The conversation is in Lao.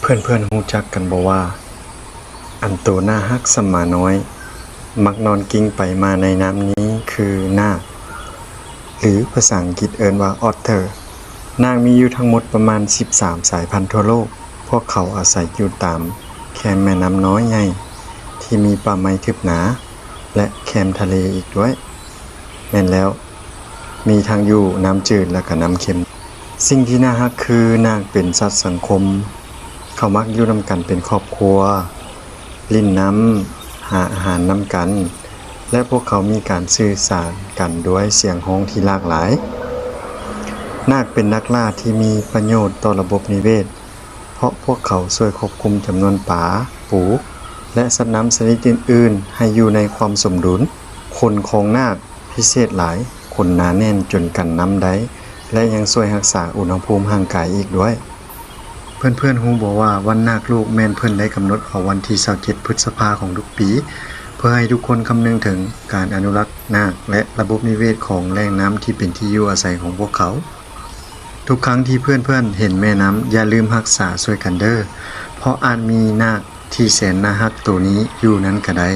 ເພື່ອນໆຮູ້ຈັກກັນບໍ່ວ່າ ອັນໂຕໜ້າຮັກສ່ຳໝານ້ອຍ ມັກນອນກິ້ງໄປມາໃນນ້ຳນີ້ຄືນາກ ຫຼືພາສາອັງກິດເອີ້ນວ່າ Otter. ນາກມີຢູ່ທັງໝົດປະມານສິບສາມສາຍພັນທົ່ວໂລກ. ພວກເຂົາອາໄສຢູ່ຕາມແຄມແມ່ນ້ຳນ້ອຍໃຫຍ່ທີ່ມີປ່າໄມ້ທຶບໜາ ແລະ ແຄມທະເລອີກດ້ວຍ. ແມ່ນແລ້ວ, ມີທັງຢູ່ນ້ຳຈືດ ແລະ ກະນ້ຳເຄັມ. ສິ່ງທີ່ໜ້າຮັກຄືນາກເປັນສັດສັງຄົມ. ເຂົາມັກຢູ່ນຳກັນເປັນຄອບຄົວ, ຫຼິ້ນນ້ຳ, ຫາອາຫານນຳກັນ ແລະ ພວກເຂົາມີການສື່ສານກັນດ້ວຍສຽງຮ້ອງທີ່ຫຼາກຫຼາຍ. ນາກເປັນນັກລ່າທີ່ມີປະໂຫຍດຕໍ່ລະບົບນິເວດ ເພາະພວກເຂົາຊ່ວຍຄວບຄຸມຈຳນວນປາ, ປູ ແລະ ສັດນ້ຳຊະນິດອື່ນໆ ໃຫ້ຢູ່ໃນຄວາມສົມດຸນ. ຂົນຂອງນາກພິເສດຫຼາຍ, ຂົນໜາແໜ້ນຈົນກັນນ້ຳໄດ້ ແລະ ຍັງຊ່ວຍຮັກສາອຸນຫະພູມຮ່າງກາຍອີກດ້ວຍ. ເພື່ອນໆຮູ້ບໍ່ວ່າວັນນາກລູກແມ່ນເພິ່ນໄດ້ກຳນົດເອົາວັນທີຊາວເຈັດ ພຶດສະພາຂອງທຸກປີ ເພື່ອໃຫ້ທຸກຄົນຄຳນຶງເຖິງການອະນຸລັກນາກ ແລະ ລະບົບນິເວດຂອງແຫຼ່ງນ້ຳທີ່ເປັນທີ່ຢູ່ອາໄສຂອງພວກເຂົາ. ທຸກຄັ້ງທີ່ເພື່ອນໆເຫັນແມ່ນ້ຳ, ຢ່າລືມຮັກສາຊ່ວຍກັນເດີ້, ເພາະອາດມີນາກທີ່ແສນໜ້າຮັກໂຕນີ້ຢູ່ນັ້ນກະໄດ້.